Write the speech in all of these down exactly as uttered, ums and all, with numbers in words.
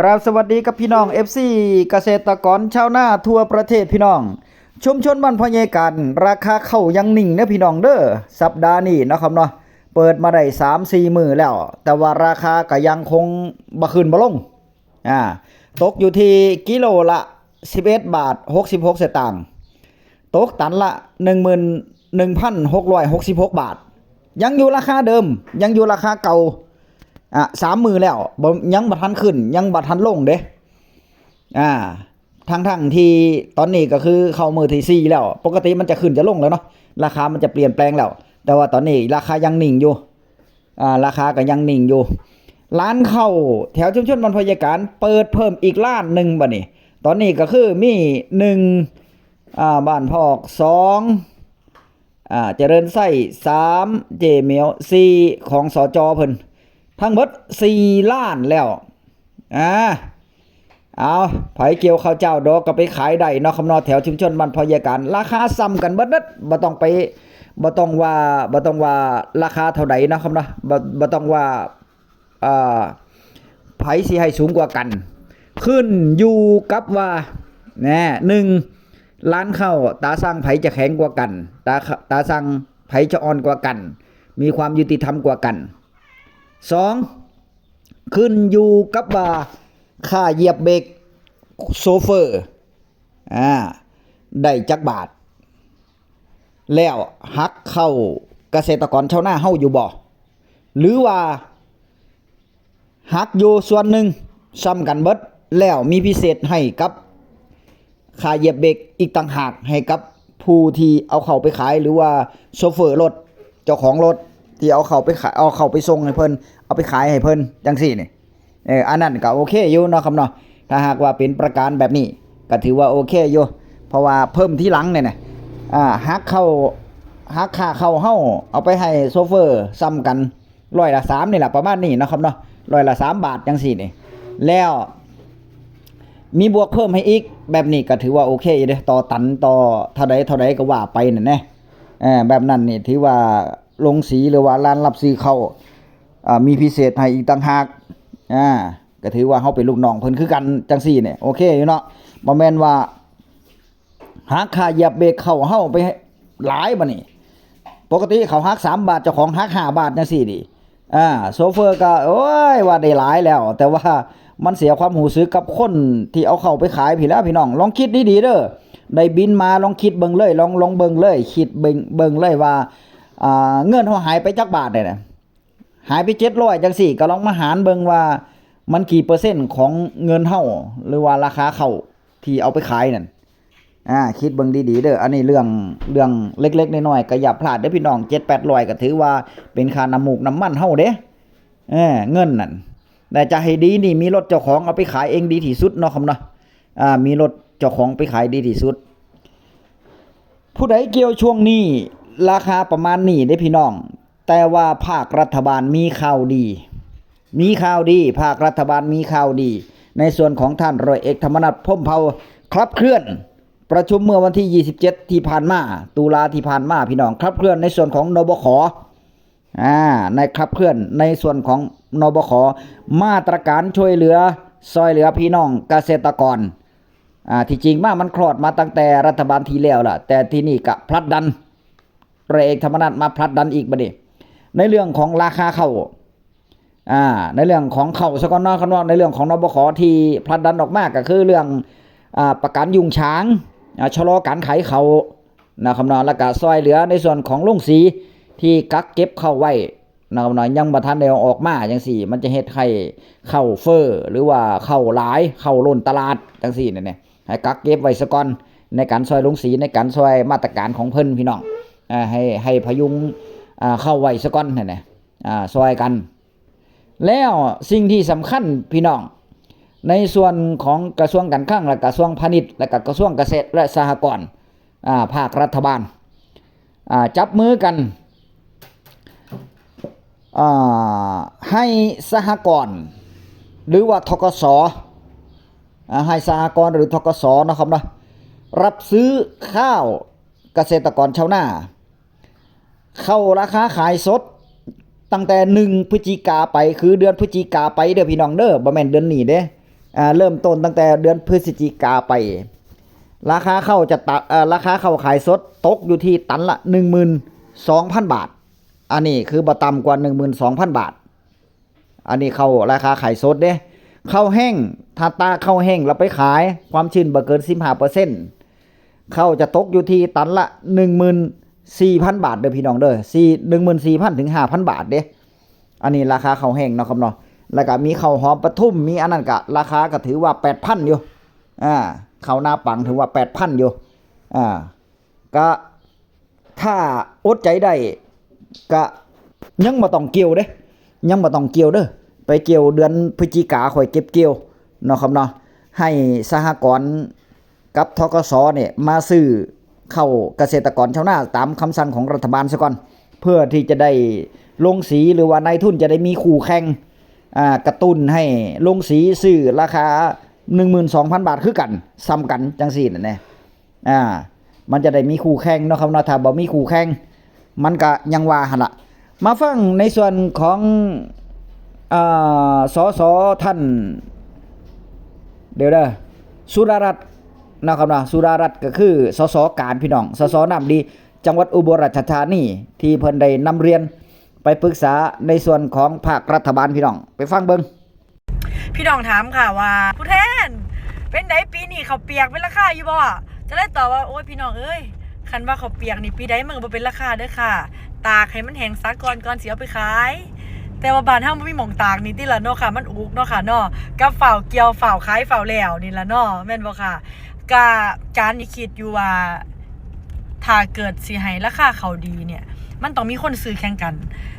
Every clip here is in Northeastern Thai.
กราบสวัสดีกับพี่น้อง เอฟซี เกษตรกรชาวนาทั่วประเทศพี่น้อง ชุมชนบ้านพ่อใหญ่กัน ราคาข้าวยังนิ่งเด้อพี่น้องเด้อ สัปดาห์นี้เนาะครับเนาะ เปิดมาได้สามสี่มื้อแล้ว แต่ว่าราคาก็ยังคงบ่ขึ้นบ่ลง อ่า ตกอยู่ที่กิโลละสิบเอ็ดบาทหกสิบหกสตางค์ ตกตันละหนึ่งหมื่นหนึ่งพันหกร้อยหกสิบหกบาท ยังอยู่ราคาเดิม ยังอยู่ราคาเก่า อ่ะ สามมื้อแล้ว บ่ ยังบ่ทันขึ้น ยังบ่ทันลงเด้ อ่า ทั้งๆที่ตอนนี้ก็คือเข้ามื้อที่สี่แล้ว ปกติมันจะขึ้นจะลงแล้วเนาะ ราคามันจะเปลี่ยนแปลงแล้ว แต่ว่าตอนนี้ราคายังนิ่งอยู่ อ่า ราคาก็ยังนิ่งอยู่ ร้านข้าวแถวชุมชนบ้านพ่อใหญ่กัน เปิดเพิ่มอีกร้านหนึ่งบัดนี้ ตอนนี้ก็คือมีหนึ่ง อ่า บ้านพอก สอง อ่า เจริญไส้ สาม เจ๊เหมียว สี่ ของ สจ เพิ่น ทั้งเบิดสี่ร้านแล้ว อ่า เอา ไผเกี่ยวข้าวเจ้าดอกก็ไปขายได้เนาะครับเนาะ แถวชุมชนบ้านพ่อใหญ่กัน ราคาส่ำกันเบิดเบิด บ่ต้องไป บ่ต้องว่า บ่ต้องว่าราคาเท่าใดเนาะครับเนาะ บ่ บ่ต้องว่า อ่า ไผสิให้สูงกว่ากัน ขึ้นอยู่กับว่า แน่ หนึ่ง ร้านข้าวตาสั่งไผจะแข็งกว่ากัน ตา ตาสั่งไผจะอ่อนกว่ากัน มีความยุติธรรมกว่ากัน สอง ขึ้นอยู่กับว่าค่าเหยียบเบรกโชเฟอร์ อ่า ได้จักบาท แล้วหักเข้าเกษตรกรชาวนาเฮาอยู่บ่ หรือว่าหักอยู่ส่วนหนึ่งส่ำกันเบิด แล้วมีพิเศษให้กับค่าเหยียบเบรกอีกต่างหากให้กับผู้ที่เอาเข้าไปขาย หรือว่าโชเฟอร์รถ เจ้าของรถที่เอาเข้าไปขาย เอาเข้าไปส่งให้เพิ่น เอาไปขายให้เพิ่นจังซี่นี่ เออ อันนั้นก็โอเคอยู่เนาะครับเนาะ ถ้าหากว่าเป็นประการแบบนี้ ก็ถือว่าโอเคอยู่ เพราะว่าเพิ่มทีหลังเนี่ยนะ อ่า หักเข้า หักค่าเข้าเฮา เอาไปให้โชเฟอร์ส่ำกัน ร้อยละสามนี่แหละ ประมาณนี้เนาะครับเนาะ ร้อยละสามบาทจังซี่นี่ แล้ว มีบวกเพิ่มให้อีก แบบนี้ก็ถือว่าโอเคอยู่เด้ ต่อตัน ต่อเท่าใดเท่าใดก็ว่าไปนั่นแหละ เออ แบบนั้นนี่ถือว่าโรงสีหรือว่าร้านรับซื้อข้าว อ่า มีพิเศษให้อีกต่างหาก อ่า ก็ถือว่าเฮาเป็นลูกน้องเพิ่นคือกันจังซี่เนี่ย โอเคอยู่เนาะ บ่แม่นว่าหักค่าเหยียบเบรกเข้าเฮาไปหลายบัดนี้ ปกติเขาหักสามบาท เจ้าของหักห้าบาทจังซี่ดิ อ่า โชเฟอร์ก็ โอ้ย ว่าได้หลายแล้ว แต่ว่ามันเสียความรู้สึกกับคนที่เอาเข้าไปขายพี้แหล้วพี่น้อง ลองคิดดีๆเด้อ ได้บินมาลองคิดเบิ่งเลย ลอง ลองเบิ่งเลย คิดเบิ่ง เบิ่งเลยว่า อ่า เงินเฮาหายไปจักบาทเนี่ยนะ หายไปเจ็ดร้อยจังซี่ ก็ลองมาหารเบิ่งว่ามันกี่เปอร์เซ็นต์ของเงินเฮา หรือว่าราคาข้าวที่เอาไปขายนั่น อ่า คิดเบิ่งดีๆเด้อ อันนี้เรื่อง เรื่องเล็กๆน้อยๆ ก็อย่าพลาดเด้อพี่น้อง เจ็ดแปดร้อยก็ถือว่าเป็นค่าน้ำมูกน้ำมันเฮาเด้ เออ เงินนั่น แต่จะให้ดีนี่มีรถเจ้าของเอาไปขายเองดีที่สุดเนาะครับเนาะ อ่า มีรถเจ้าของไปขายดีที่สุด ผู้ใดเกี่ยวช่วงนี้ ราคาประมาณนี้เด้พี่น้อง แต่ว่าภาครัฐบาลมีข่าวดี มีข่าวดี ภาครัฐบาลมีข่าวดี ในส่วนของท่านร้อยเอกธรรมนัส พรหมเผ่า ขับเคลื่อน ประชุมเมื่อวันที่ยี่สิบเจ็ดที่ผ่านมา ตุลาที่ผ่านมาพี่น้อง ขับเคลื่อนในส่วนของ นบข อ่า ในขับเคลื่อนในส่วนของ นบข มาตรการช่วยเหลือ ซอยเหลือพี่น้องเกษตรกร อ่า ที่จริงมามันคลอดมาตั้งแต่รัฐบาลที่แล้วล่ะ แต่ที่นี่ก็ผลักดัน ร้อยเอกธรรมนัสมาผลักดันอีกบัดนี้ ในเรื่องของราคาข้าว อ่า ในเรื่องของข้าวซะก่อนเนาะครับเนาะ ในเรื่องของ นบข ที่ผลักดันออกมาก็คือเรื่อง อ่า ประกันยุงฉาง อ่า ชะลอการขายข้าวนะครับเนาะ แล้วก็ซอยเหลือในส่วนของโรงสีที่กักเก็บข้าวไว้นะครับเนาะ ยังบ่ทันได้เอาออกมาจังซี่ มันจะเฮ็ดให้ข้าวเฟ้อ หรือว่าข้าวหลาย ข้าวล้นตลาดจังซี่เนี่ย ให้กักเก็บไว้ซะก่อน ในการซอยโรงสี ในการซอยมาตรการของเพิ่นพี่น้อง อ่า ให้ ให้พยุง อ่า ข้าวไว้ซะก่อนนั่นแหละ อ่า ซอยกัน แล้วสิ่งที่สำคัญพี่น้อง ในส่วนของกระทรวงการคลัง และกระทรวงพาณิชย์ และก็กระทรวงเกษตรและสหกรณ์ อ่า ภาครัฐบาล อ่า จับมือกัน อ่า ให้สหกรณ์ หรือว่า ธกส อ่า ให้สหกรณ์หรือ ธกส นะครับเนาะ รับซื้อข้าวเกษตรกรชาวนา ข้าวราคาขายสด ตั้งแต่หนึ่งพฤศจิกาไป คือเดือนพฤศจิกาไปเด้อพี่น้องเด้อ บ่แม่นเดือนนี้เด้ อ่าเริ่มต้นตั้งแต่เดือนพฤศจิกาไป ราคาข้าวจะตะเอ่อราคาข้าวขายสดตกอยู่ที่ตันละหนึ่งหมื่นสองพันบาท อันนี้คือบ่ต่ำกว่าหนึ่งหมื่นสองพันบาท อันนี้ข้าวราคาขายสดเด้ข้าวแห้ง ถ้าตากข้าวแห้งเราไปขายความชื้นบ่เกินสิบห้าเปอร์เซ็นต์ ข้าวจะตกอยู่ที่ตันละหนึ่งหมื่นสี่พันบาทเด้อพี่น้องเด้อสี่หนึ่งหมื่นสี่พันถึงห้าพันบาทเด้ อันนี้ราคาข้าวแห้งเนาะครับเนาะ แล้วก็มีข้าวหอมปทุม มีอันนั้นก็ราคาก็ถือว่าแปดพันอยู่ อ่าข้าวนาปังถือว่าแปดพันอยู่ อ่าก็ถ้าอดใจได้ก็ยังบ่ต้องเกี่ยวเด้ ยังบ่ต้องเกี่ยวเด้อ ไปเกี่ยวเดือนพฤศจิกาค่อยเก็บเกี่ยวเนาะครับเนาะ ให้สหกรณ์กับ ธ.ก.ส. เนี่ยมาซื้อข้าวเกษตรกรชาวนาตามคำสั่งของรัฐบาลซะก่อน เพื่อที่จะได้ลงสีหรือว่านายทุนจะได้มีคู่แข่ง อ่ากระตุ้นให้ลงสีซื้อราคาหนึ่งหมื่นสองพันบาทคือกัน ส่ำกันจังซี่นั่นแหละ อ่ามันจะได้มีคู่แข่งเนาะครับเนาะ ถ้าบ่มีคู่แข่ง มันก็ยังว่าหั่นละ มาฟังในส่วนของอ่าสสท่าน เดี๋ยวเด้อ สุดารัตน์นะครับเนาะ สุดารัตน์ก็คือ สส การพี่น้อง สส น้ำดี จังหวัดอุบลราชธานี ที่เพิ่นได้นำเรียนไปปรึกษาในส่วนของภาครัฐบาลพี่น้อง ไปฟังเบิ่ง พี่น้องถามค่ะว่า ผู้แทน เป็นไดปีนี้ข้าวเปียกเป็นราคาอยู่บ่ จะเลยตอบว่า โอ้ยพี่น้องเอ้ย คันว่าข้าวเปียกนี่ปีใดมันก็บ่เป็นราคาเด้อค่ะ ตากให้มันแห้งซะก่อนก่อนสิเอาไปขาย แต่ว่าบ้านเฮาบ่มีหม่องตากนี่ติล่ะเนาะค่ะ มันอุกเนาะค่ะเนาะ กับฝ้าวเกี่ยวฝ้าวขายฝ้าวแล้วนี่ล่ะเนาะ แม่นบ่ค่ะ กะการนี่คิดอยู่ว่า ถ้าเกิดสิให้ราคาข้าวดีเนี่ย มันต้องมีคนซื้อแข่งกัน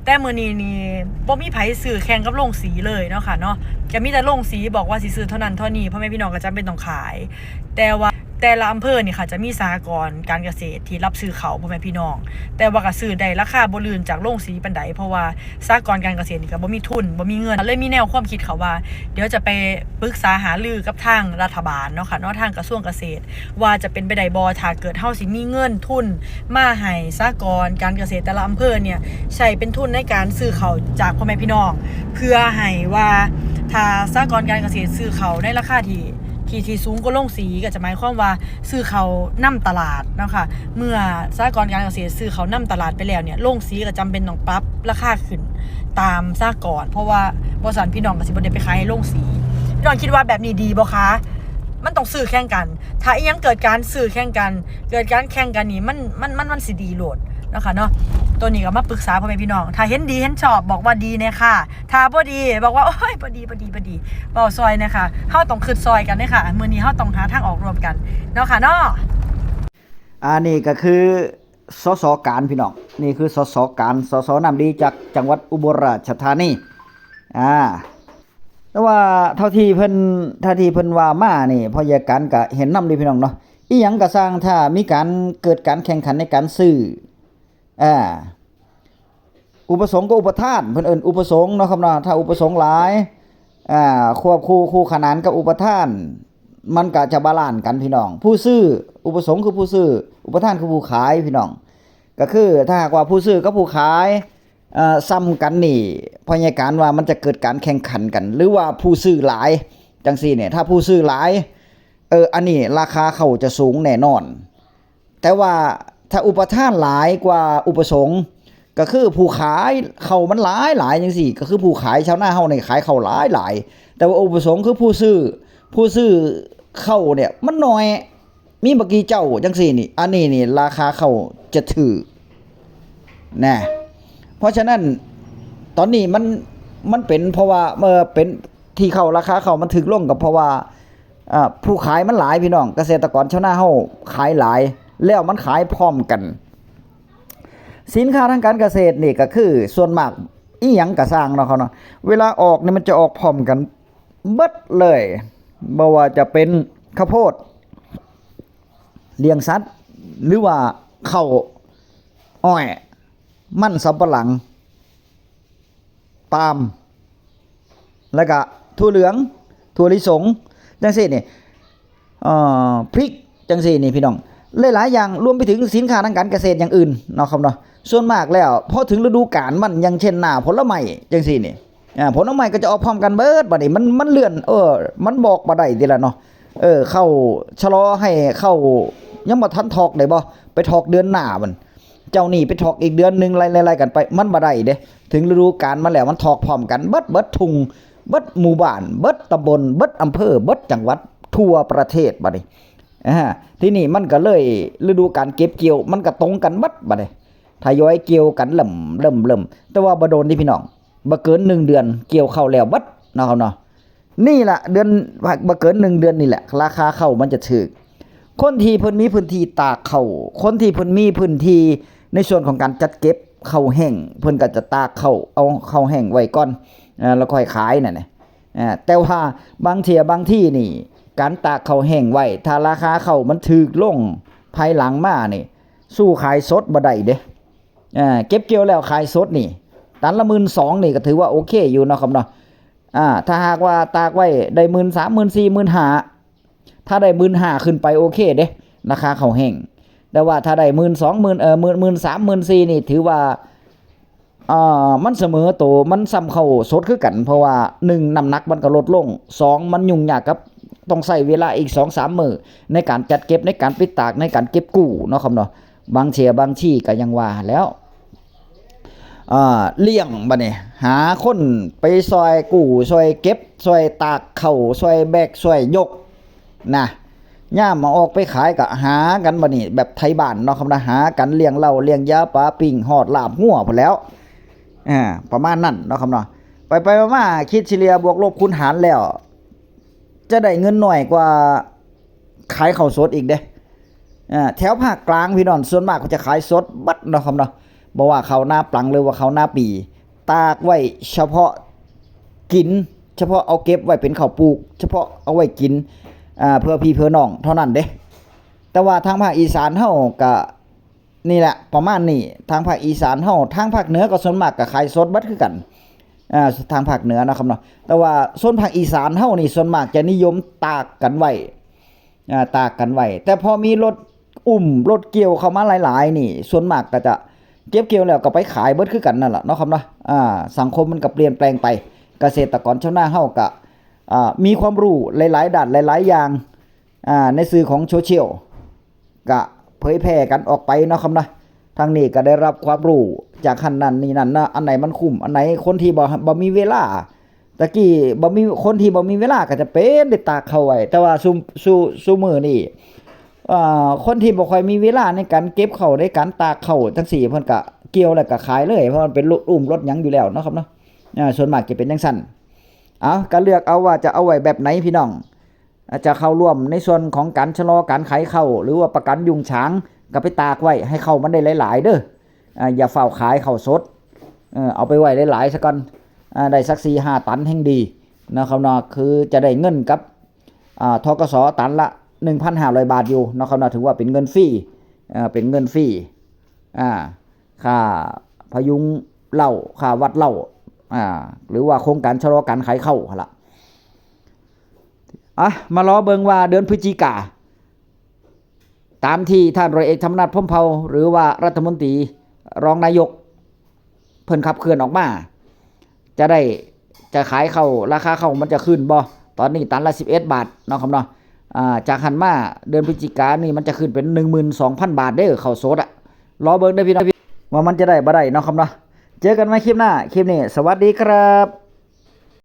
แต่มื้อนี้นี่บ่มีไผซื้อแข่งกับโรงสีเลยเนาะค่ะเนาะ จะมีแต่โรงสีบอกว่าสิซื้อเท่านั้นเท่านี้ พ่อแม่พี่น้องก็จำเป็นต้องขาย แต่ว่าแต่ละอำเภอนี่ค่ะ จะมีสหกรณ์การเกษตรที่รับซื้อข้าวพ่อแม่พี่น้อง แต่ว่าก็ซื้อได้ราคาบ่ลื่นจากโรงสีปานใด เพราะว่าสหกรณ์การเกษตรนี่ก็บ่มีทุน บ่มีเงิน เลยมีแนวความคิดค่ะว่า เดี๋ยวจะไปปรึกษาหารือกับทางรัฐบาลเนาะค่ะเนาะ ทางกระทรวงเกษตร ว่าจะเป็นไปได้บ่ ถ้าเกิดเฮาสิมีเงินทุนมาให้สหกรณ์การเกษตรแต่ละอำเภอเนี่ย ใช้เป็นทุนในการซื้อข้าวจากพ่อแม่พี่น้อง เพื่อให้ว่าถ้าสหกรณ์การเกษตรซื้อข้าวในราคาที่ที่ที่สูงกว่าโรงสี ก็จะหมายความว่าซื้อข้าวนำตลาดเนาะค่ะ เมื่อสหกรณ์การเกษตรซื้อข้าวนำตลาดไปแล้วเนี่ย โรงสีก็จำเป็นต้องปรับราคาขึ้นตามสหกรณ์ เพราะว่าบ่ซั้นพี่น้องก็สิบ่ได้ไปขายให้โรงสี พี่น้องคิดว่าแบบนี้ดีบ่คะ มันต้องซื้อแข่งกัน ถ้าอิหยังเกิดการซื้อแข่งกัน เกิดการแข่งกันนี่ มัน มัน มัน มันสิดีโลดเนาะค่ะเนาะ ตัวนี้ก็มาปรึกษาพ่อแม่พี่น้อง ถ้าเห็นดีเห็นชอบบอกว่าดีแน่ค่ะ ถ้าบ่ดีบอกว่า โอ้ย บ่ดี บ่ดี บ่ดี เว้าซอยแน่ค่ะ เฮาต้องคิดซอยกันเด้อค่ะ มื้อนี้เฮาต้องหาทางออกร่วมกันเนาะค่ะเนาะ อันนี้ก็คือ สส การพี่น้อง นี่คือ สส การ สส น้ำดีจากจังหวัดอุบลราชธานี อ่า แต่ว่าเท่าที่เพิ่น เท่าที่เพิ่นว่ามานี่ พ่อใหญ่การก็เห็นนำเด้พี่น้องเนาะ อีหยังก็ซ่าง ถ้ามีการเกิดการแข่งขันในการซื้อ อ่า อุปสงค์กับอุปทาน เพิ่นเอิ้นอุปสงค์เนาะครับเนาะ ถ้าอุปสงค์หลาย อ่า ควบคู่คู่ขนานกับอุปทาน มันก็จะบาลานซ์กันพี่น้อง ผู้ซื้อ อุปสงค์คือผู้ซื้อ อุปทานคือผู้ขายพี่น้อง ก็คือถ้าหากว่าผู้ซื้อกับผู้ขาย เอ่อ ซ้ำกันนี่ พ่อใหญ่การว่ามันจะเกิดการแข่งขันกัน หรือว่าผู้ซื้อหลาย จังซี่เนี่ย ถ้าผู้ซื้อหลาย เออ อันนี้ราคาข้าวจะสูงแน่นอน แต่ว่าถ้าอุปทานหลายกว่าอุปสงค์ ก็คือผู้ขายข้าวมันหลายหลายจังซี่ ก็คือผู้ขายชาวนาเฮานี่ขายข้าวหลายหลาย แต่ว่าอุปสงค์คือผู้ซื้อ ผู้ซื้อข้าวเนี่ยมันน้อย มีบ่กี่เจ้าจังซี่นี่ อันนี้นี่ราคาข้าวจะถูกนะ เพราะฉะนั้นตอนนี้มัน มันเป็นเพราะว่า เอ่อ เป็นที่ข้าวราคาข้าวมันถูกลงก็เพราะว่า อ่า ผู้ขายมันหลายพี่น้อง เกษตรกรชาวนาเฮาขายหลาย แล้วมันขายพร้อมกัน สินค้าทางการเกษตรนี่ก็คือส่วนมากอีหยังก็ซ่างเนาะครับเนาะ เวลาออกนี่มันจะออกพร้อมกันเบิดเลย บ่ว่าจะเป็นข้าวโพด เลี้ยงสัตว์ หรือว่าข้าว อ้อย มันสำปะหลัง ปาล์ม แล้วก็ถั่วเหลือง ถั่วลิสง จังซี่นี่ เอ่อ พริก จังซี่นี่พี่น้อง หลายๆอย่าง รวมไปถึงสินค้าทางการเกษตรอย่างอื่นเนาะครับเนาะ ส่วนมากแล้ว พอถึงฤดูกาลมัน อย่างเช่นหน้าผลไม้ จังซี่นี่ อ่า ผลหมากก็จะออกพร้อมกันเบิด บัดนี้มัน มันเลื่อน เออ มันบอกบ่ได้ติล่ะเนาะ เออ เข้าชะลอให้เข้า ยังบ่ทันถอกได้บ่ ไปถอกเดือนหน้ามัน เจ้านี่ไปถอกอีกเดือนหนึ่ง ไล่ๆๆกันไป มันบ่ได้เด้ ถึงฤดูกาลมันแล้ว มันถอกพร้อมกันเบิด เบิดทุ่ง เบิดหมู่บ้าน เบิดตำบล เบิดอำเภอ เบิดจังหวัด ทั่วประเทศบัดนี้ อ่า ทีนี้มันก็เลย ฤดูกาลเก็บเกี่ยว มันก็ตรงกันเบิดบัดนี้ ทยอยเกี่ยวกันเริ่ม เริ่ม เริ่ม แต่ว่าบ่โดนเด้พี่น้อง บ่เกินหนึ่งเดือน เกี่ยวข้าวแล้วเบิดเนาะครับเนาะ นี่ล่ะ เดือน บ่เกินหนึ่งเดือนนี่แหละ ราคาข้าวมันจะถูก คนที่เพิ่นมีพื้นที่ตากข้าว คนที่เพิ่นมีพื้นที่ในส่วนของการจัดเก็บข้าวแห้ง เพิ่นก็จะตากข้าว เอาข้าวแห้งไว้ก่อน อ่า แล้วค่อยขายนั่นแหละ อ่า แต่ว่าบางเทื่อบางที่นี่ การตากข้าวแห้งไว้ ถ้าราคาข้าวมันถูกลงภายหลังมานี่ สู้ขายสดบ่ได้เด้ อ่า เก็บเกี่ยวแล้วขายสดนี่ ตันละหมื่นสองนี่ก็ถือว่าโอเคอยู่เนาะครับเนาะ อ่า ถ้าหากว่าตากไว้ได้หมื่นสาม หมื่นสี่ หมื่นห้า ถ้าได้หมื่นห้าขึ้นไปโอเคเด้ ราคาข้าวแห้ง แต่ว่าถ้าได้หมื่นสอง หมื่น เอ่อ หมื่น หมื่นสาม หมื่นสี่ นี่ถือว่า เอ่อ มันเสมอโต มันส่ำข้าวสดคือกัน เพราะว่า หนึ่ง น้ำหนักมันก็ลดลง สอง มันยุ่งยากกับ ต้องใช้เวลาอีกสองสามมื้อ ในการจัดเก็บ ในการไปตาก ในการเก็บกู้เนาะครับเนาะ บางเทื่อบางที่ก็ยังว่าแล้ว อ่า เลี้ยงบัดนี้ หาคนไปซอยกู้ ซอยเก็บ ซอยตากข้าว ซอยแบก ซอยยก นะ ยามมาออกไปขายก็หากันบัดนี้ แบบไทบ้านเนาะครับนะ หากันเลี้ยงเหล้า เลี้ยงยาปลาปิ้ง ฮอดลาบงัวพู้นแหล้ว อ่า ประมาณนั้นเนาะครับเนาะ ไปไปมาๆ คิดเฉลี่ยบวกลบคูณหารแล้ว จะได้เงินน้อยกว่าขายข้าวสดอีกเด้ อ่า แถวภาคกลางพี่น้อง ส่วนมากเขาจะขายสดเบิดเนาะครับเนาะ บ่ว่าข้าวนาปลังหรือว่าข้าวนาปี ตากไว้เฉพาะกิน เฉพาะเอาเก็บไว้เป็นข้าวปลูก เฉพาะเอาไว้กิน อ่า เพื่อพี่เพื่อน้องเท่านั้นเด้ แต่ว่าทางภาคอีสานเฮาก็ นี่แหละ ประมาณนี้ ทางภาคอีสานเฮา ทางภาคเหนือก็ส่วนมากก็ขายสดเบิดคือกัน อ่า ทางภาคเหนือเนาะครับเนาะ แต่ว่าโซนภาคอีสานเฮานี่ส่วนมากจะนิยมตากกันไว้ อ่า ตากกันไว้ แต่พอมีรถอุ้มรถเกี่ยวเข้ามาหลายๆนี่ ส่วนมากก็จะเก็บเกี่ยวแล้วก็ไปขายเบิดคือกันนั่นแหละเนาะครับเนาะ อ่า สังคมมันก็เปลี่ยนแปลงไป เกษตรกรชาวนาเฮาก็ อ่า มีความรู้หลายๆด้านหลายๆอย่าง อ่า ในสื่อของโซเชียล ก็เผยแพร่กันออกไปเนาะครับเนาะ ทางนี้ก็ได้รับความรู้จากหั่นนั่นนี่นั่นเนาะ อันไหนมันคุ้ม อันไหนคนที่บ่ บ่มีเวลา ตะกี้บ่มี คนที่บ่มีเวลาก็จะเป็นได้ตากข้าวไว้ แต่ว่าซุ ซุ ซุมื้อนี้ เอ่อ คนที่บ่ค่อยมีเวลาในการเก็บข้าว ในการตากข้าวจั่งซี้ เพิ่นก็เกี่ยวแล้วก็ขายเลย เพราะมันเป็นรถอุ้มรถหยังอยู่แล้วเนาะครับเนาะ อ่า ส่วนมากจะเป็นจั่งซั้น เอา ก็เลือกเอาว่าจะเอาไว้แบบไหนพี่น้อง อาจจะเข้าร่วมในส่วนของการชะลอการขายข้าว หรือว่าประกันยุงฉาง ก็ไปตากไว้ให้ข้าวมันได้หลายๆเด้อ อ่า อย่าฟ้าวขายข้าวสด เออ เอาไปไว้หลายๆซะก่อน อ่า ได้สักสี่ห้าตันแฮ่งดีนะครับเนาะ คือจะได้เงินกับ อ่า ธ.ก.ส. ตันละหนึ่งพันห้าร้อยบาทอยู่นะครับเนาะ ถือว่าเป็นเงินฟรี เอ่อ เป็นเงินฟรี อ่า ค่าพยุงเหล้า ค่าวัดเหล้า อ่า หรือว่าโครงการชะลอการขายข้าวหั่นล่ะ อ่ะ มารอเบิ่งว่าเดือนพฤศจิกา ตามที่ท่านร้อยเอกธรรมนัฐ พรหมเผ่า หรือว่ารัฐมนตรีรองนายก เพิ่นขับเคลื่อนออกมา จะได้ จะขายข้าว ราคาข้าวมันจะขึ้นบ่ ตอนนี้ตันละสิบเอ็ดบาทเนาะครับเนาะ อ่า จากหั่นมาเดือนพฤศจิกานี่มันจะขึ้นเป็นหนึ่งหมื่นสองพันบาทเด้อ ข้าวสดอะ รอเบิ่งเด้อพี่น้อง ว่ามันจะได้บ่ได้เนาะครับเนาะ เจอกันใหม่คลิปหน้า คลิปนี้ สวัสดีครับ